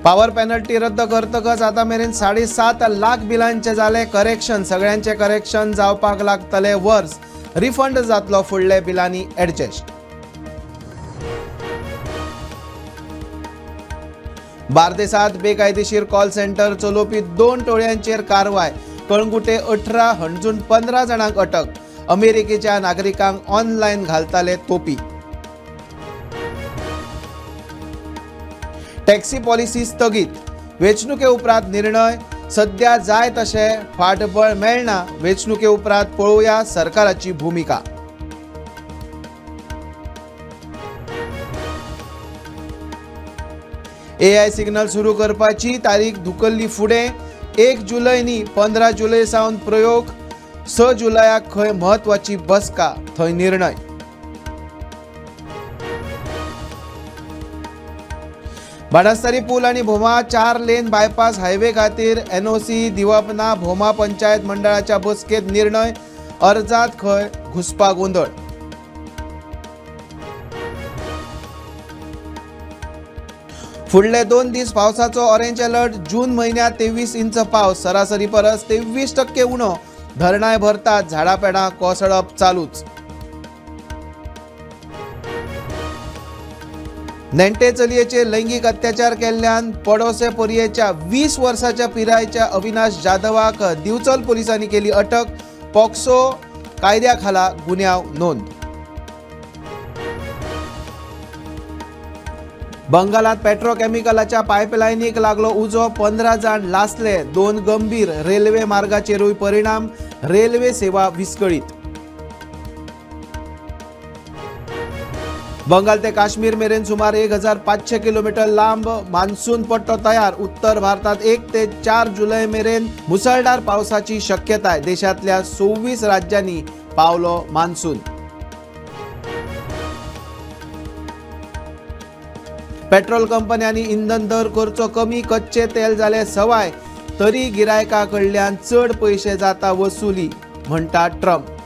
Power penalty रद्द करतकच आतां मेरेन 7.5 लाख बिलांचे जाले करेक्शन. सगळ्यांचे करेक्शन जावपाक लागतले वर्स. रिफंड जातलो फुडले बिलांनी एडजस्ट. बार्देसात बेकायदेशीर कॉल सेंटर चलोवपी 2 टोळयांचेर कारवाय. कळंगुटे 18, हणजूण 15 जाणांक अटक. अमेरिकेच्या नागरिकांक ऑनलायन घालताले तोपी. टॅक्सी पॉलिसी स्थगीत. वेंचणुके उपरांत निर्णय. सध्या जाय तशें फाटबळ मेळना. वेंचणुके उपरांत पळोवया सरकाराची भुमिका. एआय सिग्नल सुरू करपाची तारीख धुकल्ली फुडें. 1 जुलय न्ही 15 जुलय सावन प्रयोग. 6 जुलयाक खंय म्हत्वाची बसका, थंय निर्णय. बाणस्तारी पूल आनी भोमा 4 लेन बायपास हायवे खातीर एनओसी दिवप ना. भोमा पंचायत मंडळाच्या बसकेत निर्णय. अर्जात खंय घुसपा गोंदळ. फुडले 2 दीस पावसाचो ऑरेंज अलर्ट. जून म्हयन्यांत 23 इंच पावस, सरासरी परस 23% उणो. धरणांय भरतात, झाडां पेडां कोसळप चालूच. नेण्टे चलयेचेर लैंगीक अत्याचार केल्ल्यान पडोसे पोरयेच्या 20 वर्साच्या पिरायेच्या अविनाश जाधवाक दिवचल पोलिसांनी केली अटक. पॉक्सो कायद्या खाला गुन्यांव नोंद. बंगालात पेट्रोकेमिकलाच्या पायपलायनीक लागलो उजो. 15 जाण लासले, 2 गंभीर. रेल्वे मार्गाचेरूय परिणाम. रेल्वे सेवा विस्कळीत. बंगाल ते काश्मीर मेरेन सुमार 1500 किलोमीटर लांब मान्सून पट्टो तयार. उत्तर भारतात 1 ते 4 जुलय मेरेन मुसळधार पावसाची शक्यताय. देशांतल्या 26 राज्यांनी पावलो मान्सून. पेट्रोल कंपन्यांनी इंधन दर करचो कमी. कच्चे तेल जाले सवाय, तरी गिरायकां कडल्यान चड पयशे जाता वसुली, म्हणटा ट्रम्प.